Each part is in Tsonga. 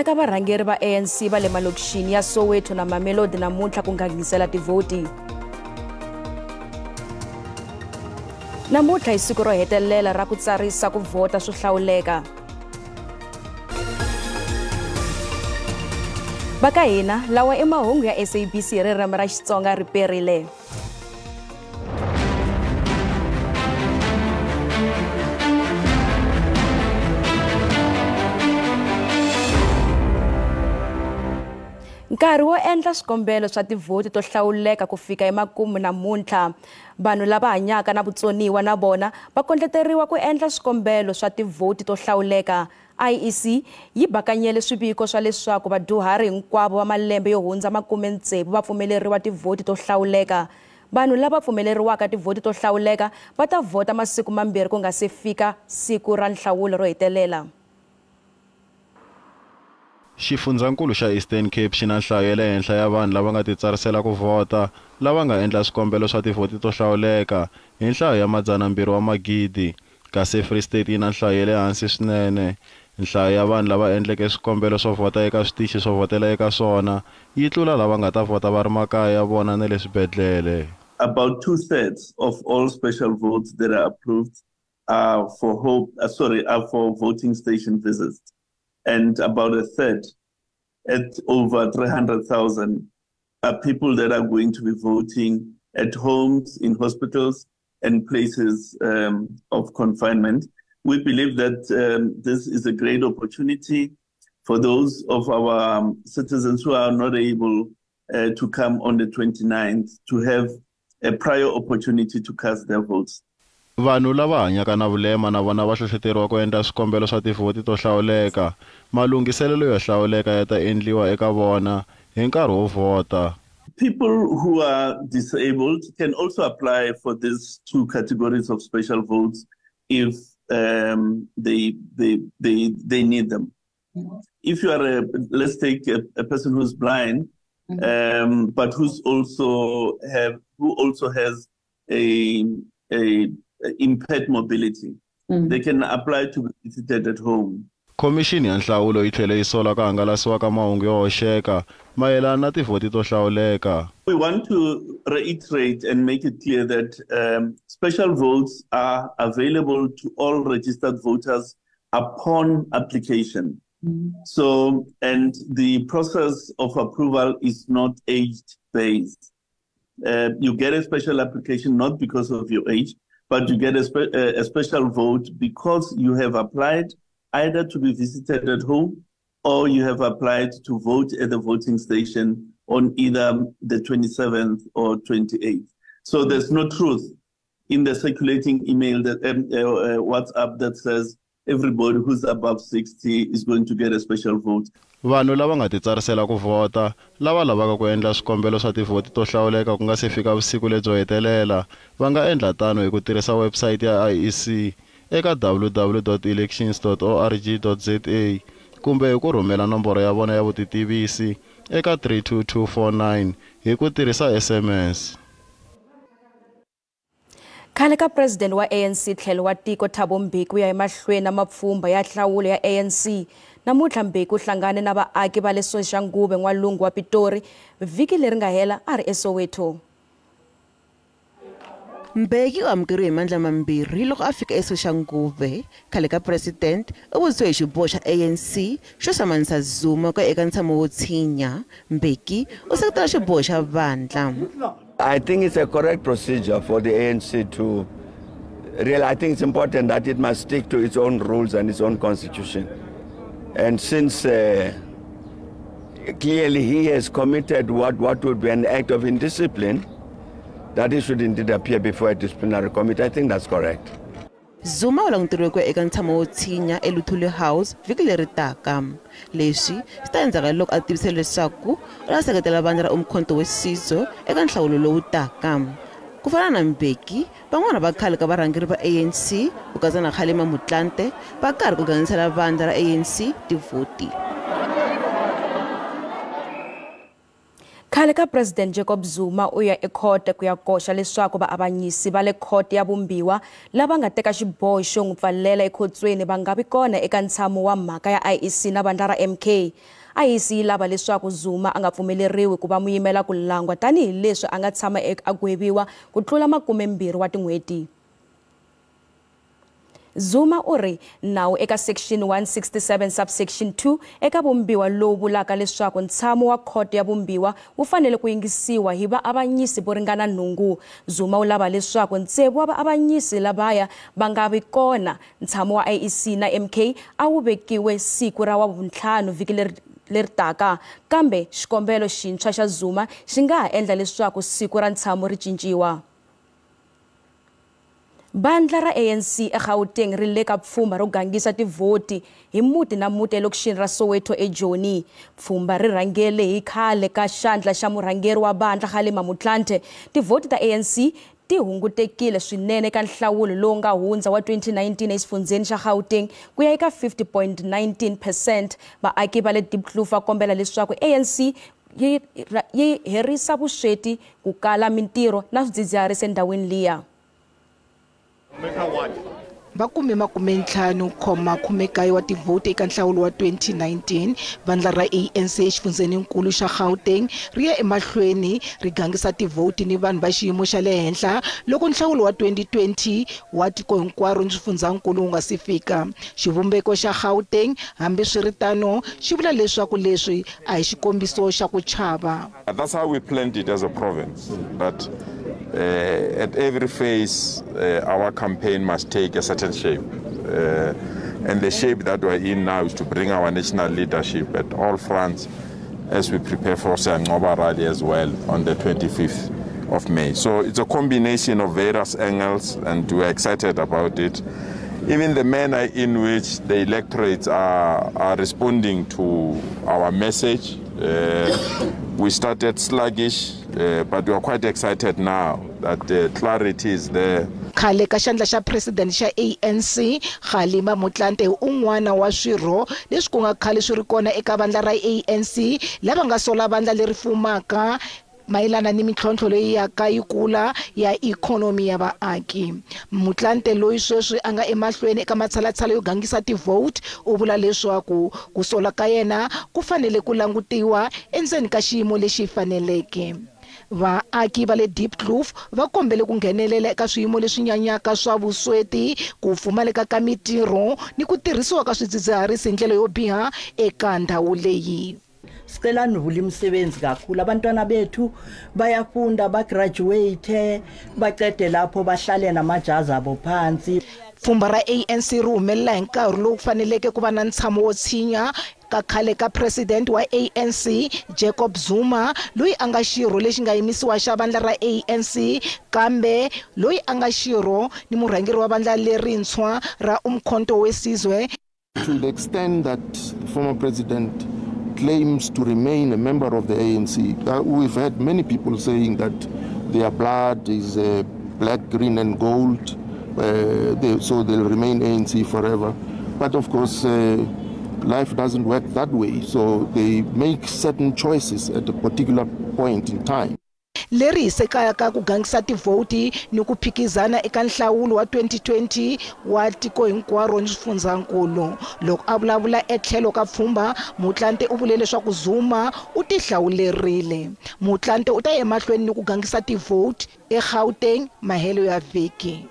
Khale ka varhangeri va ANC va le malokixini ya Soweto na Mamelodi namuntlha ku nghangisela tivhoti. Namuntlha hi siku ro hetelela ra ku tsarisa ku vhota swo hlawuleka. Va ka hina lawa i mahungu ya SABC hi ririmi ra Xitsonga ri perile. Nkarhi wo endla swikombelo swa tivhoti to hlawuleka ku fika emakumu namuntlha. Vanhu lava hanyaka na vutsoniwa na vona va kondleteriwa ku endla swikombelo swa tivhoti to hlawuleka. IEC yi bakanyele swiviko swa leswaku vadyuhari hinkwavo va malembe yo hundza 60 va pfumeleriwa tivhoti to hlawuleka. Vanhu lava pfumeleriwaka tivhoti to hlawuleka va ta vhota masiku mambirhi ku nga se fika siku ra nhlawulo ro hetelela. Xifundzankulu xa Eastern Cape xi na nhlayo ya le henhla ya vanhu lava nga titsarisela ku vhota lava nga endla swikombelo swa tivhoti to hlawuleka hi nhlayo ya 200 wa magidi, kasi Free State yi na nhlayo ya le hansi swinene. Nhlayo ya vanhu lava endleke swikombelo swo vhota eka switichi swo vhotela eka swona yi tlula lava nga ta vhota va ri makaya ya vona na le swibedhlele. About 2/3 of all special votes that are approved are for are for voting station visits, and about a third, at over 300,000, are people that are going to be voting at homes, in hospitals, and places of confinement. We believe that this is a great opportunity for those of our citizens who are not able to come on the 29th to have a prior opportunity to cast their votes. Vanhu lava hanyaka na vulema na vona va hlohloteriwa ku endla swikombelo swa tivhoti to hlawuleka. Malunghiselelo yo hlawuleka ya ta endliwa eka vona hi nkarhi wo vhota. People who are disabled can also apply for these two categories of special votes if they need them. If you are let's take a person who's blind, but who also has a impaired mobility, they can apply to be visited at home. Khomixini ya nhlawulo yi tlhele yi sola ku hangalasiwa ka mahungu yo hoxeka mayelana na tivhoti to hlawuleka. We want to reiterate and make it clear that special votes are available to all registered voters upon application. So, and the process of approval is not age-based. You get a special application not because of your age, but you get a special vote because you have applied either to be visited at home or you have applied to vote at the voting station on either the 27th or 28th. So there's no truth in the circulating email that WhatsApp that says everybody who's above 60 is going to get a special vote. Vanhu lava nga titsarisela ku vhota lava lavaka ku endla swikombelo swa tivhoti to hlawuleka ku nga se fika vusiku lebyo hetelela va nga endla tano hi ku tirhisa website ya IEC eka www.elections.org.za kumbe hi ku rhumela nomboro ya vona ya vutitivisi eka 32249 hi ku tirhisa SMS. Khale ka president wa ANC tlhelo wa tiko Thabo Mbeki u ya emahlweni na mapfhumba ya nhlawulo ya ANC. Namuntlha Mbeki u hlangane na vaaki va le Soshanguve n'walungu wa Pitori vhiki leri nga hela a ri eSoweto. Mbeki u amukeriwe hi mandla mambirhi loko a fika eSoshanguve. Khale ka president u vutisiwe hi xiboho xa ANC xo samanisa Zuma ku ya eka ntshamo wo tshinya. Mbeki u seketela xiboho xa vandla. I think it's a correct procedure for the ANC to really, I think it's important that it must stick to its own rules and its own constitution. And since clearly he has committed what would be an act of indiscipline, that he should indeed appear before a disciplinary committee. I think that's correct. Zuma u languteriwe ku ya eka ntshamo wo tshinya eLuthuli House vhiki leri taka. Leswi swi ta endzhaku ka loko a tivise leswaku u ta seketela vandla ra Umkhonto we Sizwe eka nhlawulo lowu taka. Ku fana na Mbeki, van'wana va khale ka varhangeri va ANC ku katsa na Kgalema Motlanthe va karhi ku gangisela vandla ra ANC tivhoti. Khale ka President Jacob Zuma u ya ekhote ku ya koxa leswaku vaavanyisi va le khote ya vumbiwa lava nga teka xiboho xo n'wi pfalela ekhotsweni va nga vi kona eka ntshamo wa mhaka ya IEC na vandla ra MK. IEC yi lava leswaku Zuma a nga pfumeleriwi ku va muyimela ku langwa tanihileswi a nga tshama a gweviwa ku tlula 20 wa tin'hweti. Zuma u ri nawu eka section 167 subsection 2 eka vumbiwa lowu vulaka leswaku ntshamo wa khoto ya vumbiwa wu fanele ku yingisiwa hi vaavanyisi vo ringana 8. Zuma u lava leswaku 6 wa vaavanyisi lavaya va nga vi kona. Ntshamo wa IEC na MK a wu vekiwe siku ra Wavuntlhanu vhiki leri taka, kambe xikombelo xintshwa xa Zuma xi nga ha endla leswaku siku ra ntshamo ri cinciwa. Bandla ra ANC eGauteng ri le ka pfhumba ro gangisa tivhoti hi muti na muti elokixini ra Soweto eJoni. Pfhumba ri rhangele hi khale ka xandla xa murhangeri wa bandla Kgalema Motlanthe. Tivhoti ta ANC ti hungutekile swinene eka nhlawulo lowu nga hundza wa 2019 exifundzheni xa Gauteng ku ya eka 50.19%. Vaaki va le Diepkloof va kombela leswaku ANC yi herisa vusweti, ku kala mintirho na swidzidziharisi endhawini liya. Va kume 50.19 wa tivhoti eka nhlawulo wa 2019. Vandla ra ANC exifundzheninkulu xa Gauteng ri ya emahlweni ri gangisa tivhoti ni vanhu va xiyimo xa le henhla loko nhlawulo wa 2020 wa tiko hinkwaro ni swifundzhankulu wu nga si fika. Xivumbeko xa Gauteng hambiswiritano xi vula leswaku leswi a hi xikombiso xa ku chava. That's how we planned it as a province, but at every phase, our campaign must take a certain shape. And the shape that we're in now is to bring our national leadership at all fronts as we prepare for Siyanqoba rally as well on the 25th of May. So it's a combination of various angles, and we're excited about it. Even the manner in which the electorates are responding to our message, we started sluggish, but we are quite excited now that the clarity is there. Khale ka xandla xa president xa ANC Kgalema Motlanthe un'wana wa swirho leswi ku nga khale swi ri kona eka vandla ra ANC lava nga sola vandla leri fumaka mayelana ni mintlhontlho leyi yaka yi kula ya ikhonomi ya vaaki. Motlanthe loyi sweswi a nga emahlweni eka matshalatshala yo gangisa ti-vote u vula leswaku ku sola ka yena ku fanele ku langutiwa endzeni ka xiyimo lexi faneleke. Vaaki va le Diepkloof va kombele ku nghenelela eka swiyimo leswi nyanyaka swa vusweti, ku pfumaleka ka mitirho ni ku tirhisiwa ka swidzidziharisi hi ndlela yo biha eka ndhawu leyi. Sicela nivule imisebenzi kakhulu, abantwana bethu bayafunda, bagraduate, baqede lapho bahlale namajazi abo phansi. Pfhumba ra ANC ri humelela hi nkarhi lowu faneleke ku va na ntshamo wo tshinya ka khale ka president wa ANC Jacob Zuma loyi a nga xirho lexi nga yimisiwa xa vandla ra ANC, kambe loyi a nga xirho ni murhangeri wa vandla lerintshwa ra Umkhonto we Sizwe. To the extent that the former president claims to remain a member of the ANC, we've had many people saying that their blood is black, green and gold, so they'll remain ANC forever. But of course, life doesn't work that way, so they make certain choices at a particular point in time. Leri hisekaka ku gangisa tivhoti ni ku phikizana eka nhlawulo wa 2020 wa tiko hinkwaro ni swifundzhankulu. Loko a vulavula etlhelo ka pfhumba, Motlanthe u vule leswaku Zuma u tihlawulerile. Motlanthe u ta ya emahlweni ni ku gangisa tivhoti eGauteng mahelo ya vhiki.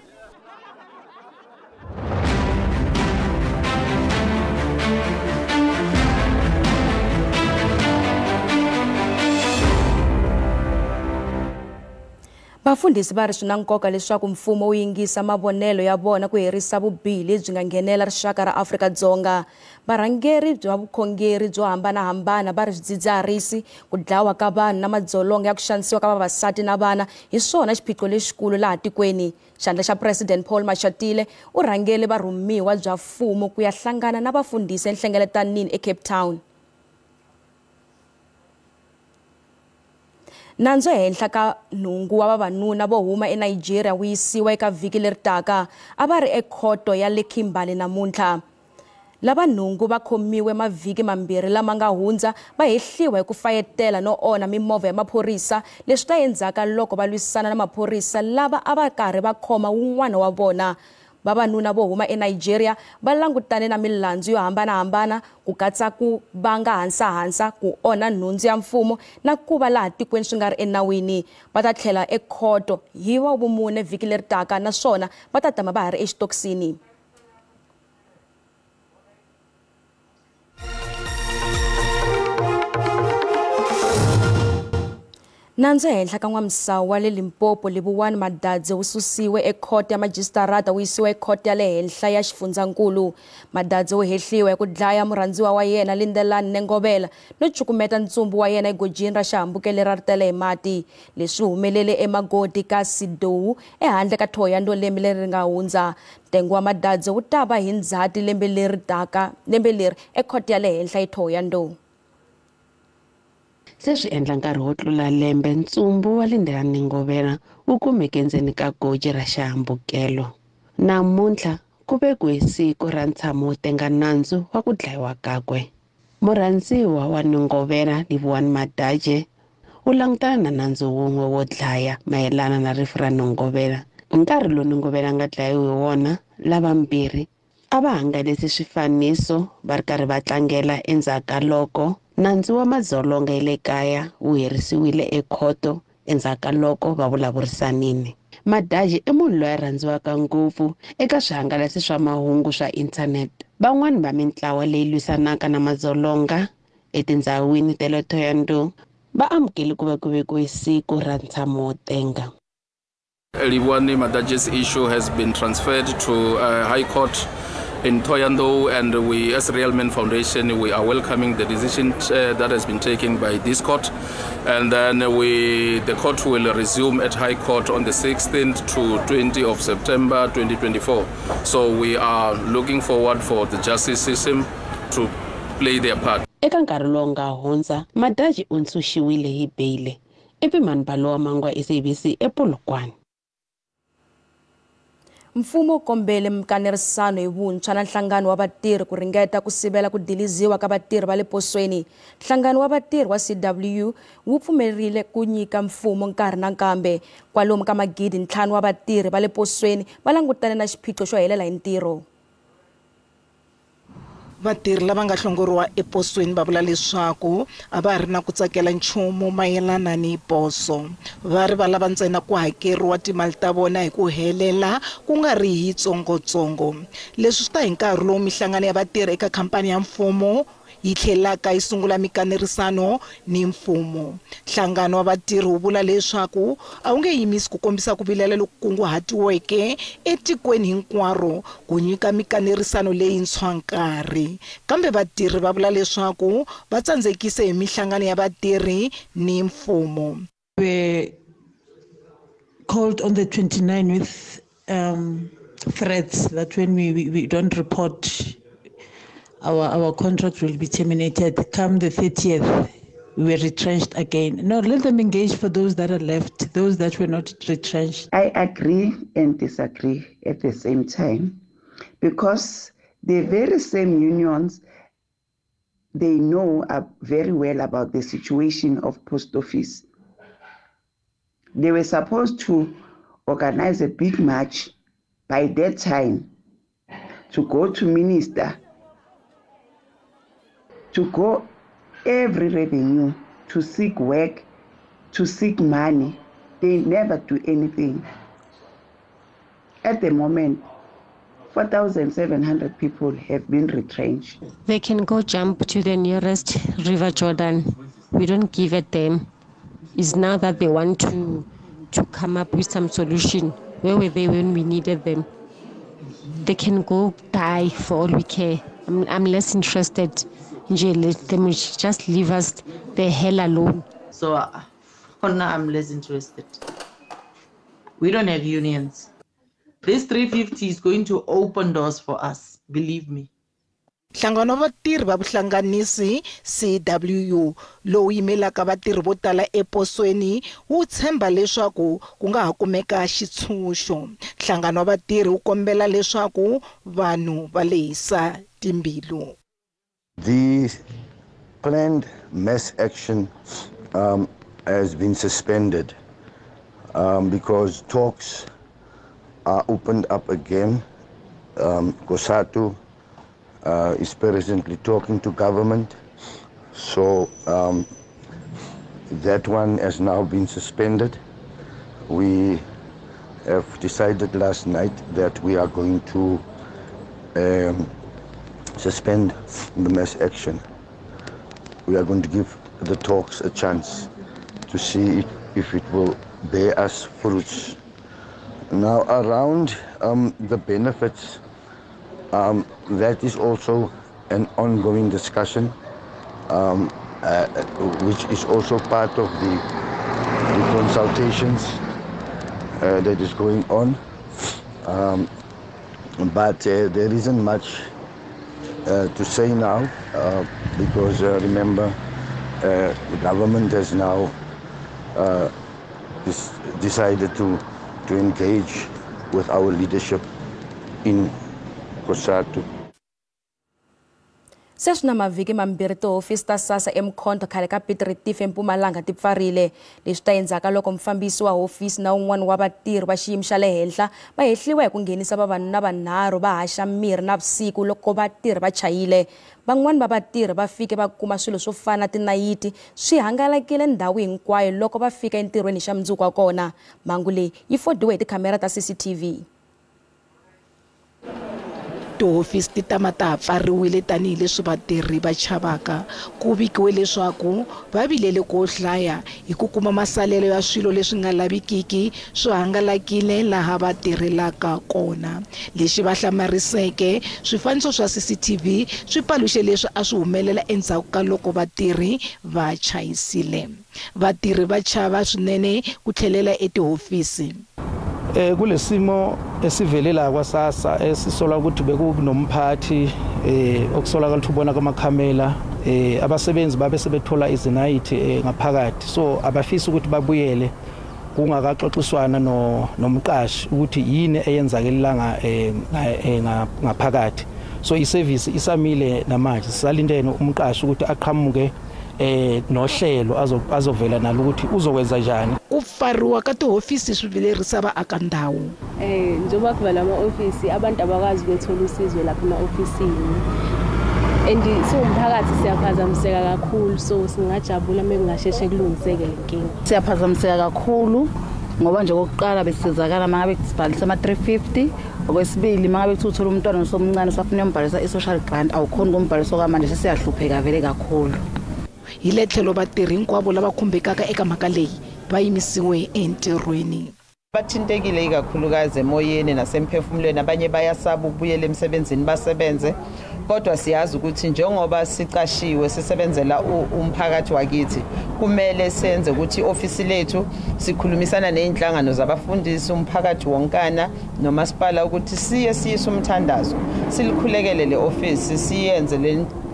Vafundhisi va ri swi na nkoka leswaku mfumo wu yingisa mavonelo ya vona ku herisa vubihi lebyi nga nghenela rixaka ra Afrika-Dzonga. Varhangeri bya vukhongeri byo hambanahambana va ri swidzidziharisi, ku dlawa ka vanhu na madzolonga ya ku xanisiwa ka vavasati na vana hi swona xiphiqo lexikulu laha tikweni. Xandla xa President Paul Mashatile u rhangele varhumiwa bya mfumo ku ya hlangana na vafundhisi enhlengeletanini eCape Town. Nandzu ehenhla ka nhungu wa vavanuna vo huma eNigeria wu yisiwa eka vhiki leri taka. A va ri ekhoto ya le Kimberley namuntlha. Lava nhungu va khomiwe mavhiki mambirhi lama nga hundza va hehliwa hi ku fayetela no onha mimovha ya maphorisa, leswi ta endzhaka loko va lwisana na maphorisa lava a va karhi va khoma wun'wana wa vona. Vavanuna vo huma eNigeria va langutane na milandzu yo hambanahambana ku katsa ku vanga hansahansa, ku onha nhundzu ya mfumo na ku va laha tikweni swi nga ri enawini. Va ta tlhela ekhoto hi wa vumune vhiki leri taka naswona va ta tama va ha ri exitokisini. Nandzu ehenhla ka n'wamisawu wa le Limpopo Livhuwani Madadze wu susiwe ekhoto ya majisitarata wu yisiwa ekhoto ya le henhla ya xifundzankulu. Madadze wu hehliwa hi ku dlaya murhandziwa wa yena Lindelani Nengovhela no cukumeta ntsumbu wa yena egojini ra xihambukelo ra ritele hi mati. Leswi humelele eMagodi ka Sidowu ehandle ka Thohoyandou lembe leri nga hundza. Ntengo wa Madadze wu ta va hi Ndzhati lembe leri taka lembe leri ekhoto ya le henhla eThohoyandou. Se swi endla nkarhi wo tlula lembe ntsumbu wa Lindelani Nengovhela wu kumeke endzeni ka goji ra xihambukelo. Namuntlha ku vekiwe siku ra ntshamo wo tenga nandzu wa ku dlayiwa kakwe. Murhandziwa wa Nengovhela Livhuwani Madadze u langutana na nandzu wun'we wo dlaya mayelana na rifu ra Nengovhela. Nkarhi lowu Nengovhela a nga dlayiwi hi wona, lavambirhi a va hangalasi swifaniso va ri karhi va tlangela endzhaku ka loko nandzu wa madzolonga ya le kaya wu herisiwile ekhoto endzhaku ka loko va vulavurisanile. Madadze i munhu loyi a rhandziwaka ngopfu eka swihangalasi swa mahungu swa inthanete. Van'wani va mintlawa leyi lwisanaka na madzolonga etindhawini ta le Thohoyandou va amukele ku va ku vekiwe siku ra ntshamo wo tenga. Livhuwani Madadze's issue has been transferred to High Court in Thohoyandou, and we as Real Men Foundation, we are welcoming the decision that has been taken by this court. And then the court will resume at High Court on the 16th to 20 of September 2024. So we are looking forward for the justice system to play their part. Eka nkarhi lowu nga hundza, Madadze u ntshunxiwile hi beyili. Epimani Balowa Mangwa, SABC ePolokwane. Mfumo wu kombele mikanerisano hi vuntshwa na nhlangano wa vatirhi ku ringeta ku sivela ku diliziwa ka vatirhi va le posweni. Nhlangano wa vatirhi wa CW wu pfumerile ku nyika mfumo nkarhi na nkambe. Kwalomu ka 5,000 wa vatirhi va le posweni va langutane na xiphiqo xo helela hi ntirho. Vatirhi lava nga hlongoriwa eposweni va vula leswaku a va ri na ku tsakela nchumu mayelana ni poso. Va ri va lava ntsena ku hakeriwa timali ta vona hi ku helela ku nga ri hi tsongotsongo. Leswi swi ta hi nkarhi lowu mihlangano ya vatirhi eka khampani ya mfumo yi tlhelaka yi sungula mikanerisano ni mfumo. Nhlangano wa vatirhi wu vula leswaku a wu nge yimisi ku kombisa ku vilela loku kunguhatiweke etikweni hinkwaro ku nyika mikanerisano leyintshwa nkarhi. Kambe vatirhi va vula leswaku va tsandzekise hi mihlangano ya vatirhi ni mfumo. We called on the 29 with threats that when we don't report, our contract will be terminated. Come the 30th, we were retrenched again. No, let them engage for those that are left, those that were not retrenched. I agree and disagree at the same time, because the very same unions, they know very well about the situation of post office. They were supposed to organize a big march by that time to go to minister, to go every revenue, to seek work, to seek money. They never do anything. At the moment, 4,700 people have been retrenched. They can go jump to the nearest River Jordan. We don't give it them. It's now that they want to come up with some solution. Where were they when we needed them? They can go die for all we care. I'm less interested. Let them just leave us the hell alone. So for now, I'm less interested. We don't have unions. This 350 is going to open doors for us, believe me. Nhlangano wa vatirhi va vuhlanganisi CWU lowu yimelaka vatirhi vo tala eposweni wu tshemba leswaku ku nga ha kumeka xitshunxo. Nhlangano wa vatirhi wu kombela leswaku vanhu va lehisa timbilu. The planned mass action has been suspended because talks are opened up again. COSATU is presently talking to government, so that one has now been suspended. We have decided last night that we are going to suspend the mass action. We are going to give the talks a chance to see if it will bear us fruits. Now, around the benefits, that is also an ongoing discussion, which is also part of the consultations that is going on. But there isn't much to say now, because remember, the government has now decided to engage with our leadership in COSATU. Sweswi na mavhiki mambirhi tihofisi ta SASSA eMkhonto khale ka Piet Retief eMpumalanga ti pfarile. Leswi ta endzhaku loko mufambisi wa hofisi na un'wana wa vatirhi va xiyimo xa le henhla va hehliwa hi ku nghenisa vavanuna vanharhu va haxa mirhi navusiku loko vatirhi va chayile. Van'wani va vatirhi va fike va kuma swilo swo fana na tinayiti swi hangalakile ndhawu hinkwayo loko va fika entirhweni xa mundzuku wa kona. Mhangu leyi yi fodiwe hi tikhamera ta CCTV. Tihofisi ti tama ta ha pfariwile tanihileswi vatirhi va chavaka. Ku vikiwe leswaku va vilele ko hlaya hi ku kuma masalelo ya swilo leswi nga lavikiki swi hangalakile laha va tirhelaka kona. Lexi va hlamariseke, swifaniso swa CCTV swi paluxe leswi a swi humelela endzhaku ka loko vatirhi va chayisile. Vatirhi va chava swinene ku tlhelela etihofisi. Kulesimo esivelela kwaSASSA esisola ukuthi bekunomphathi okusolakala ukuthi ubona kwamakhamera abasebenzi babe sebethola izinayithi ngaphakathi, so abafisa ukuthi babuyele kungakaxoxiswana nomqashi ukuthi yini eyenzakelanga ngaphakathi. So iservice isamile namanje, sisalindene umqashi ukuthi aqhamuke nohlelo azovela nalo ukuthi uzokwenza njani. Ku pfariwa ka tihofisi swi vilerisa vaaka ndhawu. Njengoba kuvala ama-ofisi, abantu abakwazi ukuyothola usizo lapha ema-ofisini, and siwumphakathi siyaphazamiseka kakhulu, so singajabula uma kungasheshe kulungiseke le nkinga. Siyaphazamiseka kakhulu ngoba nje okokuqala besizakala uma ngabe sibhalisa ama-350, okwesibili uma ngabe uthola umntwana osomncane usafuna uyombhalisa i-social grant, awukhoni ukumbhalisa okwamanje, sesiyahlupheka vele kakhulu. Hi le tlhelo vatirhi hinkwavo lava khumbekaka eka mhaka leyi va yimisiwe entirhweni. Bathintekile ikakhulukazi emoyeni nasemphefumulweni, abanye bayasaba ukubuyela emsebenzini basebenze, kodwa siyazi ukuthi njengoba sicashiwe sisebenzela umphakathi wakithi, kumele senze ukuthi i-ofisi lethu sikhulumisana nezinhlangano zabafundisi, umphakathi wonkana nomasipala ukuthi siye siyise umthandazo, silikhulekele le ofisi, siyenze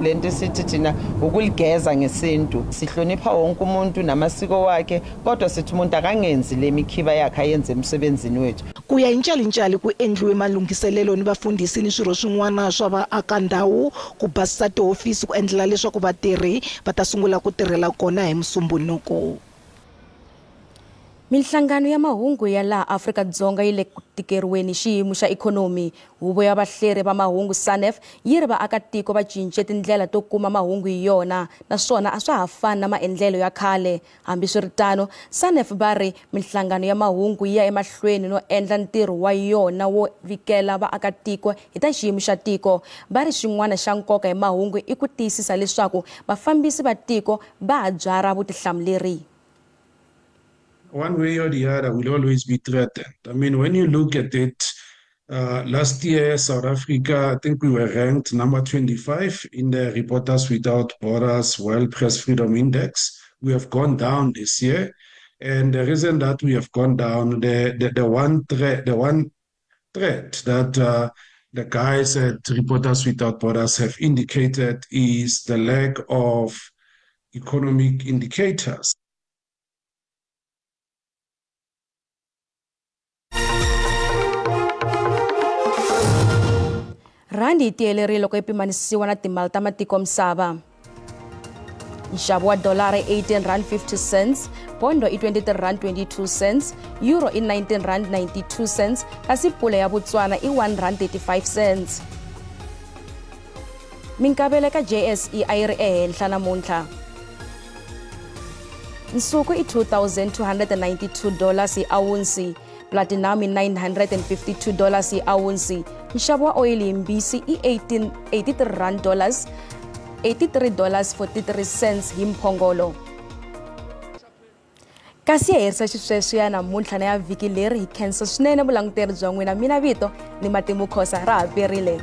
lento sithi thina ukuligeza ngesintu. Sihlonipha wonke umuntu namasiko wakhe, kodwa sithi umuntu akangenzi le mikhiba yakhe ayenze emsebenzini wethu. Ku ya hi ncalincali ku endliwe malunghiselelo ni vafundhisi ni swirho swin'wana swa vaaka ndhawu ku basisa tihofisi ku endlela leswaku vatirhi va ta sungula ku tirhela kona hi Musumbhunuko. Minhlangano ya mahungu ya laha Afrika-Dzonga yi le ku tikeriweni xiyimo xa ikhonomi. Huvo ya vahleri va mahungu SANEF yi ri vaakatiko va cince tindlela to kuma mahungu hi yona, naswona a swa ha fani na maendlelo ya khale. Hambiswiritano, SANEF va ri minhlangano ya mahungu yi ya emahlweni no endla ntirho wa yona wo vikela vaakatiko hi ta xiyimo xa tiko. Va ri xin'wana xa nkoka hi mahungu i ku tiyisisa leswaku vafambisi va tiko va ha byarha vutihlamuleri. One way or the other will always be threatened. I mean, when you look at it, last year, South Africa, I think we were ranked number 25 in the Reporters Without Borders World Press Freedom Index. We have gone down this year. And the reason that we have gone down, the one threat that the guys at Reporters Without Borders have indicated is the lack of economic indicators. Randi yi tiyelerile loko yi pimanisiwa na timali ta matiko misava. Nxavo wa dolara i R18.50, pondo i R23.22, euro i R19.92, kasi pula ya Botswana i R1.35. Minkavelo eka JSE a yi ri ehenhla namuntlha. Nsuku i $2,292 hi awunsi, platinum i $952 hi awunsi. Nxavo wa oyili hi mbisi i $83 $83.43 hi mphongolo. Kasi ya herisa xisweswo ya namuntlha na ya vhiki leri hi khensa swinene vulanguteri bya n'wina. Mina vito ni Matimu Khosa ra ha perile.